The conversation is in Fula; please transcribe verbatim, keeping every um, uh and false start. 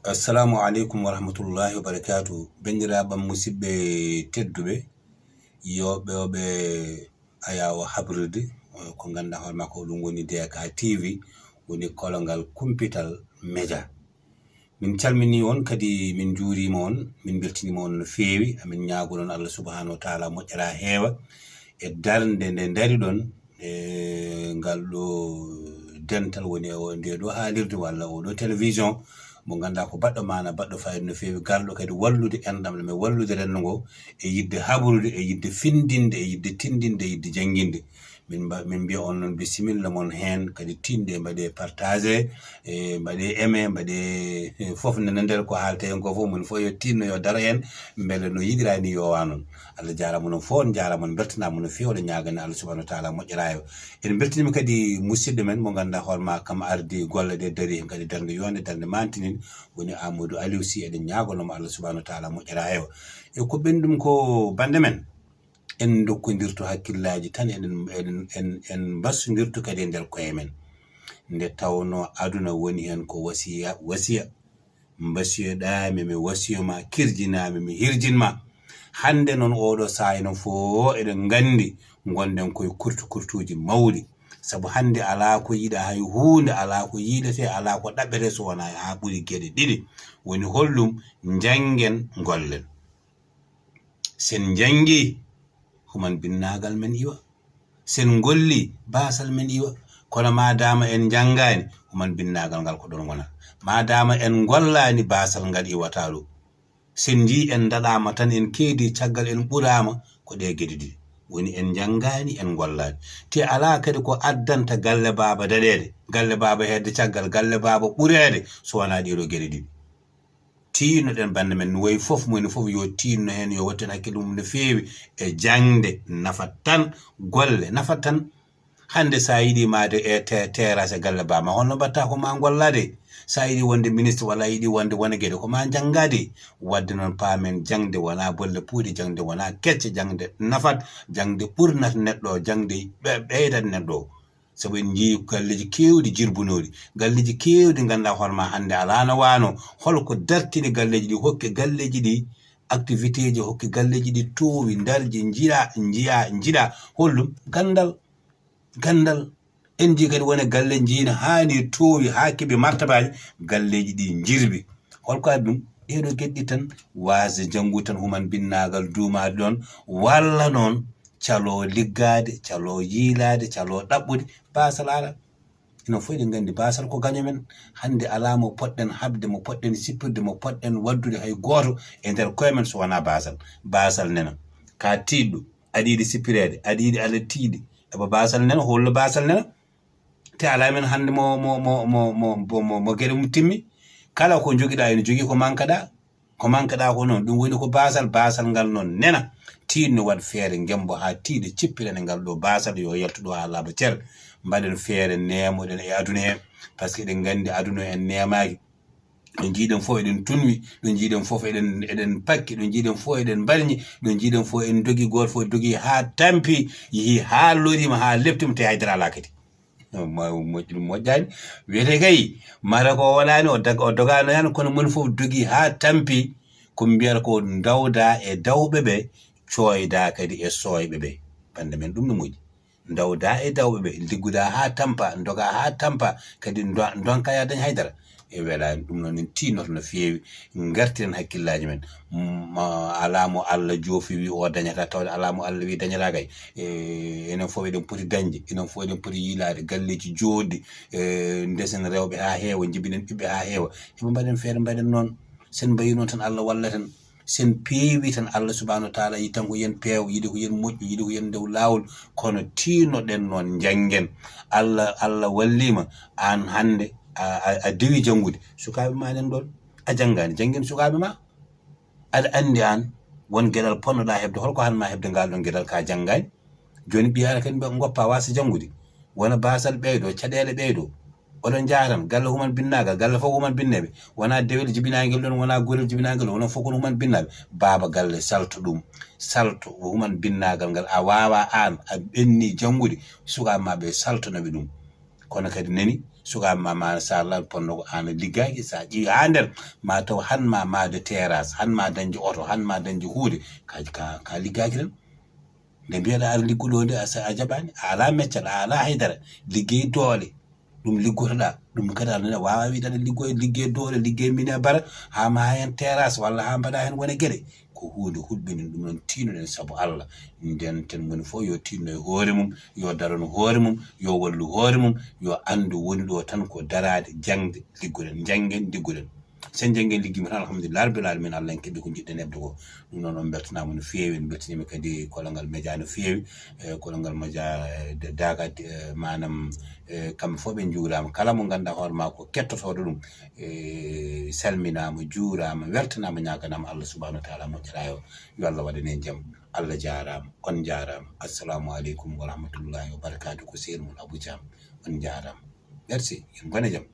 Assalamu aleykum wa rahmatullahi wa barakaatu. Banndiraaɓe am, musidɓe tedduɓe, yewɓe, ayawo habrude, eh, ko ngannduɗaa hoore makko, ɗum woni D K T V, woni kolongal kumpital media. Min calminii on, kadi min njuuriima on, min mbeltiniima on no feewi. Amin ñaagoo noon Allah subhanahu wa taala moƴƴere heewa e darnde nde ndariɗon, e ngal ɗo dental woni e o, nde ɗo haalirde walla o ɗo télévision mo ngannduɗaa ko baɗɗo maana, baɗɗo fayida no feewi, garɗo kadi wallude enɗam ɗam e wallude renndo ngo e yiɗde habrude, e yiɗde findinde, e yiɗde tindinde, e yiɗde jannginde. Min mba-, min mbiya on noon bisimilla mon heen, kadi tinde mbaɗe partage, e mbaɗe aimé, mbaɗe, e, fof nana nder ko haalta heen ko fof, moni fof yo tinno, yo daro heen, mbele no yiɗira ni yowa noon. Allah jaaraama noon fof, on njaaraama, on mbeltanaama no feewi, oɗon ñaagana Allah subhanahu wa taala moƴƴere heewa. En mbeltaniima kadi musidɗo men mo ngannduɗaa hoore ma kam ardi golle ɗe, darii heen kadi darnde yonde, darnde mantinin, woni Amadou Aliou Sy. Eɗen ñaagonoo mo Allah subhanahu wa taala moƴƴere heewa. E ko ɓen ɗum ko bannde men, en ndokkondirto hakkillaaji tan, eɗen, eɗen, en, en mbasondirto kadi e nder koye men. Nde tawnoo aduna woni heen ko wasiya, wasiya. Mbasiyoɗaa mi, mi wasiyo ma, kirjinaa mi, mi hirjin ma. Hannde noon, oɗo sahaa enen fof eɗen nganndi ngonɗen koye kurti kurtuuji mawɗi. Sabu hannde alaa ko yiɗaa, hay huunde alaa ko yiɗetee, alaa ko ɗaɓɓetee so wonaa haa ɓuri geɗe ɗiɗi. Woni holɗum? Njanngen, ngollen. Sen njanngi, human binnaagal men iwa. Sen ngolli, baasal men iwa. Kono maa daama en njanngaani, human binnaagal ngal ko ɗoon wona. Maa daama en ngollaani, baasal ngal iwataa ɗo. Sen njii en ndaɗaama tan, en keedi caggal, en ɓuraama, ko ɗee geɗe ɗiɗi. Woni en njanngaani, en ngollaani. Te alaa kadi ko addanta galle baaba daɗeede, galle baaba heedde caggal, galle baaba ɓureede, so wonaa ɗee ɗoo geɗe ɗiɗi. Tiinno-ɗen bannde men, no wayi fof, moni fof yo tiinno heen, yo wattu heen hakkille mum no feewi e jaŋde, nafat tan, golle nafat tan. Hannde so a yiɗii maayde e te-, terrasse galle baaba ma, holno mbaɗtaa? Ko maa ngollaade. So a yiɗii wonde ministre walla a yiɗii wonde wone geɗe, ko maa njanngaade. Waɗde noon, paamen, jaŋde wonaa bolle puuɗe, jaŋde wonaa kecce, jaŋde nafat, jaŋde ɓurnat neɗɗo, jaŋde ɓe-, ɓeydat neɗɗo. Sabu en njii galleeji keewɗi jirbunooɗi, galleeji keewɗi ngannduɗaa hoore ma hannde alaa no waano. Hol ko dartini galleeji ɗi, hokki galleeji ɗi activité ji, hokki galleeji ɗi toowi, ndarji, njiɗaa, njiyaa, njiɗaa? Holɗum? Ganndal, ganndal. En njii kadi wone galle njiina haa ni toowi, haa keɓi martabaaji, galleeji ɗi njirbi. Hol ko addi ɗum? Ɗee ɗoo geɗe ɗiɗi tan, waasde janngude tan, human binnaagal duumaade ɗoon, walla noon caloo liggaade, caloo yiilaade, caloo ɗaɓɓude, baasal alaa. Enen fof eɗen nganndi baasal ko gaño men. Hannde alaa mo poɗɗen haɓde, mo poɗɗen sippirde, mo poɗɗen waɗdude hay gooto e nder koye men so wonaa baasal. Baasal nena. Ka tiiɗɗo, aɗa yiɗi sippireede, aɗa yiɗi Allah tiiɗi, eɓa baasal nena, hollo baasal nena. Te alaa men hannde mo, mo, mo, mo, mo, mo, mo, mo geɗe mum timmi. Kala ko njogiɗaa ene jogii ko mankaɗaa. Ko mankaɗaa ko noon, ɗum woni ko baasal, baasal ngal noon nena. Tiinno, waɗ feere, ngembo haa tiiɗa, cippirane ngal ɗo baasal, yo yaltu ɗo haa laaɓa cer. Mbaɗen feere, neemoɗen e aduna he, par ce que eɗen nganndi aduna o en neemaaki. Ɗo njiiɗen fof eɗen tunwi, ɗo njiiɗen fof eɗen, eɗen pakki, ɗo njiiɗen fof eɗen mbarñi, ɗo njiiɗen fof en dogi, gooto fof dogi haa tampi, yehi haa loriima, haa leptiima, te hay dara alaa kadi. Mo-, moƴƴi-, moƴƴaani. Wiyetee kay, mata ko o waɗaani, o dag-, o dogaano tan, kono moni fof dogi haa tampi, ko mbiyata ko ndawda e dawɓe ɓe, cooyda kadi e sooyɓe ɓe. Bannde men, ɗum no moƴƴi. Ndawda e dawɓe ɓe, liggoda haa tampa, doga haa tampa, kadi ndo-, ndonka ya dañ haydara. E welaani. Ɗum noon en tiinoto no feewi, ngartiren hakkillaaji men. Mm, alaa mo Allah joofi wi o dañata, tawde alaa mo Allah wi dañata kay. E, enen fof eɗen poti dañde, enen fof eɗen poti yiilaade, galleeji jooɗɗi, e, ndesen rewɓe haa heewa, njibinen ɓiɓɓe haa heewa. Eɓe mbaɗen feere, mbaɗen noon. Sen mbayi noon tan Allah wallata en. Sen peewi tan Allah subhanahu wa taala yi tan ko yen peew, yiɗi ko yen moƴƴu, yiɗi ko yen ndew laawol, kono tiinoɗen noon, njanngen. Allah, Allah walliima aan hannde a, a, a dewi janngude. Sukaaɓe ma nen ɗoon, a janngaani, janngen sukaaɓe ma. Aɗa anndi aan won geɗal ponnoɗaa heɓde, holko han ma heɓde ngal ɗoon geɗal ka janngaani? Jooni ɓiyaare kadi mbiya ngoppa wasa janngude. Wona baasal ɓeydo, caɗeele ɓeydo. Oɗon njaha tan, galle human binnaagal, galle fof human binneeɓe. Wona dewel jibinaangel ɗoon, wona gorel jibinaangel ɗoon, wona fof kono human binnaaɓe. Baaba galle salto ɗum, salto ko human binnaagal ngal. A waawa aan, a ɓenni janngude, sukaaɓe ma ɓe saltonoɓe ɗum. Kono kadi nani, sukaaɓe ma, machallah, ponno ko aan a liggaaki, so a ƴeewi haa nder, ma taw han ma maade terrasse, han ma dañde oto, han ma dañde huunde, ka, ka, ka liggaaki tan. Nde mbiyaɗa aɗa liggo ɗo nde, a sa-, a jaɓaani, a alaa meccal, a alaa haydara, liggey doole, ɗum liggotoɗaa, ɗum kadi aɗa nani a waawa wiide aɗa liggo e liggey doole, liggey mine bara, haa maha heen terrasse walla haa mbaɗa heen wone geɗe. Ko huunde hulɓinii, ɗum noon tiinoɗen sabu Allah. Ndenten moni fof yo tiinno e hoore mum, yo daron hoore mum, yo wallu hoore mum, yo anndu woni ɗo tan ko daraade, jaŋde, liggoɗen, njanngen, liggoɗen. Sen njanngen, liggiima tan, alhamdulillah rabbil alamin, Allah en keɓi ko njiɗɗen heɓde ko. Ɗum noon on mbeltanaama no feewi, en mbeltaniima kadi kolongal media no feewi, e kolongal media, e, de-, daaka, e, maanaam, e, kamɓe fof ɓe njuuraama. Kala mo ngannduɗaa hoore maa ko kettotooɗo ɗum, e, salminaama, juuraama, weltanaama, ñaaganaama Allah subhanahu wa taala moƴƴataa o. Yo Allah waɗan en jam. Allah jaaraama, on njaaraama. Assalamu aleykum wa rahmatullahi wa barakaatuh. Ko sehil mon Abou Thiam. On njaaraama. Merci. Yo on ngone jam.